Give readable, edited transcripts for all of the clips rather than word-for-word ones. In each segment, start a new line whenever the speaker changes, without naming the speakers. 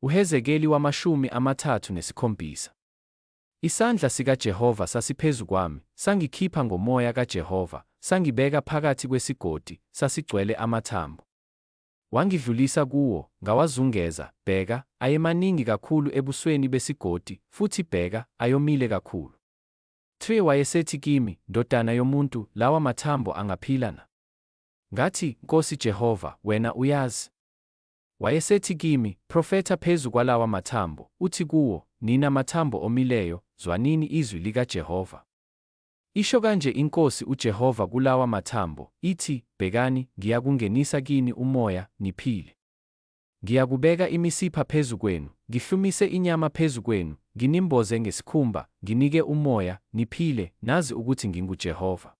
UHezekeli 37. Isandla sikaJehova sasiphezu kwami, sangikhipha ngomoya kaJehova, sangibeka phakathi kwesigodi, sasigcwele amathambo. Wangidlulisa kuwo, ngawazungeza, bheka, ayemaningi kakhulu ebusweni besigodi, futhi bheka, ayomile kakhulu. 3 wayesethi kimi, Ndodana yomuntu, lawa mathambo angaphila na? Ngathi, Nkosi Jehova, wena uyazi. Wayesethi kimi, Profetha phezu kwalawa mathambo, uthi kuwo, Nina mathambo omileyo, zwanini izwi likaJehova. Isho kanje iNkosi uJehova kulawa mathambo, ithi, Bhekani, ngiyakungenisa kini umoya, niphile. Ngiyakubeka imisipha phezu kwenu, ngihlumise inyama phezu kwenu, nginimboze ngesikhumba, nginike umoya, niphile, nazi ukuthi nginguJehova.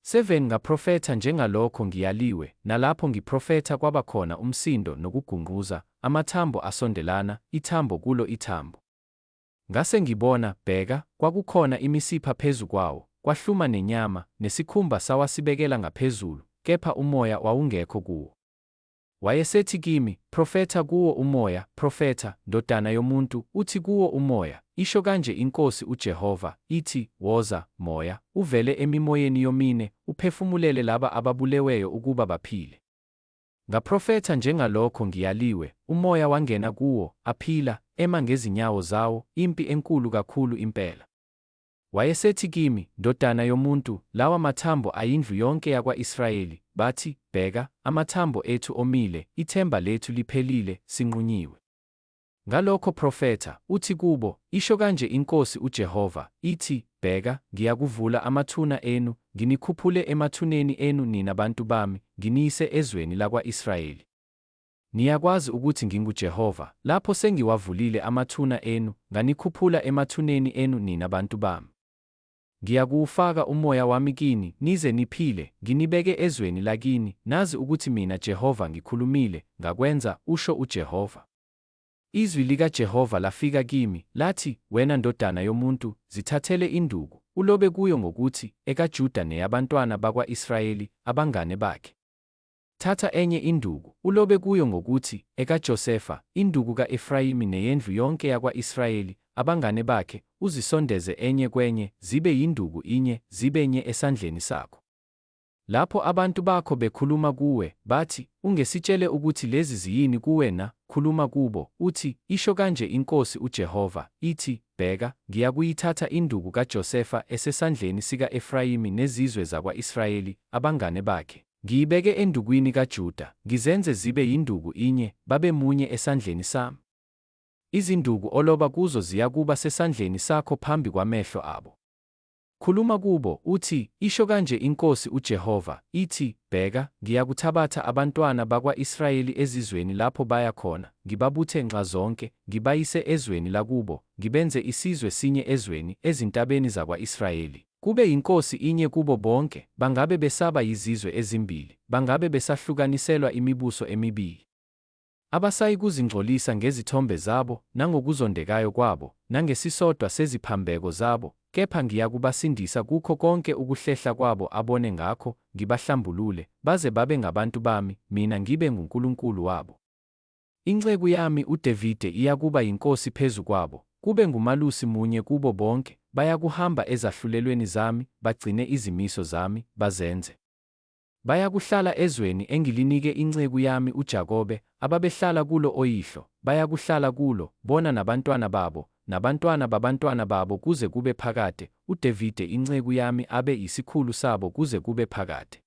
7 Ngaprofetha njengalokho ngiyaliwe, nalapho ngiprofetha kwaba khona umsindo nokugungquza, amathambo asondelana, ithambo kulo ithambo. Ngase ngibona, bheka, kwakukhona imisipha phezu kwawo, kwahluma nenyama, nesikhumba sawasibekela ngaphezulu, kepha umoya wawungekho kuwo. Wayesethi kimi, Profetha kuwo umoya, profetha, ndodana yomuntu, uthi kuwo umoya, Isho kanje iNkosi uJehova, ithi, Woza, moya, uvele emimoyeni yomine, uphefumulele laba ababuleweyo ukuba baphile. Ngaprofetha njengalokho ngiyaliwe, umoya wangena kuwo, aphila, ema ngezinyawo zawo, impi enkulu kakhulu impela. Wayesethi kimi, Ndodana yomuntu, lawa mathambo ayindlu yonke yakwa-Israyeli, bathi, Bheka, amathambo ethu omile, ithemba lethu liphelile, sinqunyiwe. Ngalokho profetha, uthi kubo, Isho kanje iNkosi uJehova, ithi, Bheka, ngiyakuvula amathuna enu, nginikhuphule emathuneni enu nina bantu bami, nginiyise ezweni lakwa-Israyeli. Niyakwazi ukuthi nginguJehova, lapho sengiwavulile amathuna enu, nganikhuphula emathuneni enu nina bantu bami. Ngiyakuwufaka umoya wami kini, nize niphile, nginibeke ezweni lakini, nazi ukuthi mina Jehova ngikhulumile, ngakwenza, usho uJehova. Izwi likaJehova lafika kimi, lathi, Wena ndodana yomuntu, zithathele induku, ulobe kuyo ngokuthi, EkaJuda neyabantwana bakwa-Israyeli, abangane bakhe. Thatha enye induku, ulobe kuyo ngokuthi, EkaJosefa, induku ka-Efrayimi neyendlu yonke yakwa-Israyeli, abangane bakhe, uzisondeze enye kwenye, zibe yinduku inye, zibe nye esandleni sakho. Lapho abantu bakho bekhuluma kuwe, bathi, Ungesitshele ukuthi lezi ziyini kuwe na? Khuluma kubo, uthi, Isho kanje iNkosi uJehova, ithi, Bheka, ngiyakuyithatha induku kaJosefa esesandleni sika-Efrayimi nezizwe zakwa-Israyeli, abangane bakhe, ngiyibeke endukwini kaJuda, ngizenze zibe yinduku inye, babe munye esandleni sami. Izinduku oloba kuzo ziyakuba sesandleni sakho phambi kwamehlo abo. Khuluma kubo, uthi, Isho kanje iNkosi uJehova, ithi, Bheka, ngiyakuthabatha abantwana bakwa-Israyeli ezizweni lapho baya khona, ngibabuthe nxazonke, ngibayise ezweni lakubo, ngibenze isizwe sinye ezweni, ezintabeni zakwa-Israyeli. Kube yinkosi inye kubo bonke, bangabe besaba yizizwe ezimbili, bangabe besahlukaniselwa imibuso emibili. Abasayikuzingcolisa ngezithombe zabo, nangokuzondekayo kwabo, nangesisodwa seziphambeko zabo, kepha ngiyakubasindisa kukho konke ukuhlehla kwabo abone ngakho, ngibahlambulule, baze babe ngabantu bami, mina ngibe nguNkulunkulu wabo. Inceku yami uDavide iyakuba yinkosi phezu kwabo, kube ngumalusi munye kubo bonke, bayakuhamba ezahlulelweni zami, bagcine izimiso zami, bazenze. Bayakuhlala ezweni engilinike inceku yami uJakobe, ababehlala kulo oyihlo, bayakuhlala kulo, bona nabantwana babo, nabantwana babantwana babo kuze kube phakade, uDavide inceku yami abe yisikhulu sabo kuze kube phakade.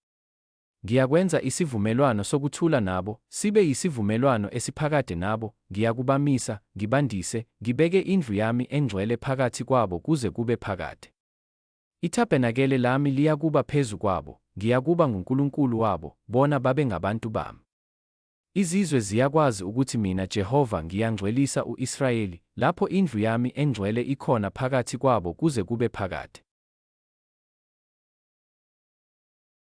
Ngiyakwenza isivumelwano sokuthula nabo, sibe yisivumelwano esiphakade nabo, ngiyakubamisa, ngibandise, ngibeke indlu yami engcwele phakathi kwabo kuze kube phakade. Itabernakele lami liyakuba phezu kwabo, ngiyakuba nguNkulunkulu wabo, bona babe ngabantu bami. Izizwe ziyakwazi ukuthi mina Jehova ngiyangcwelisa u-Israyeli, lapho indlu yami engcwele ikhona phakathi kwabo kuze kube phakade.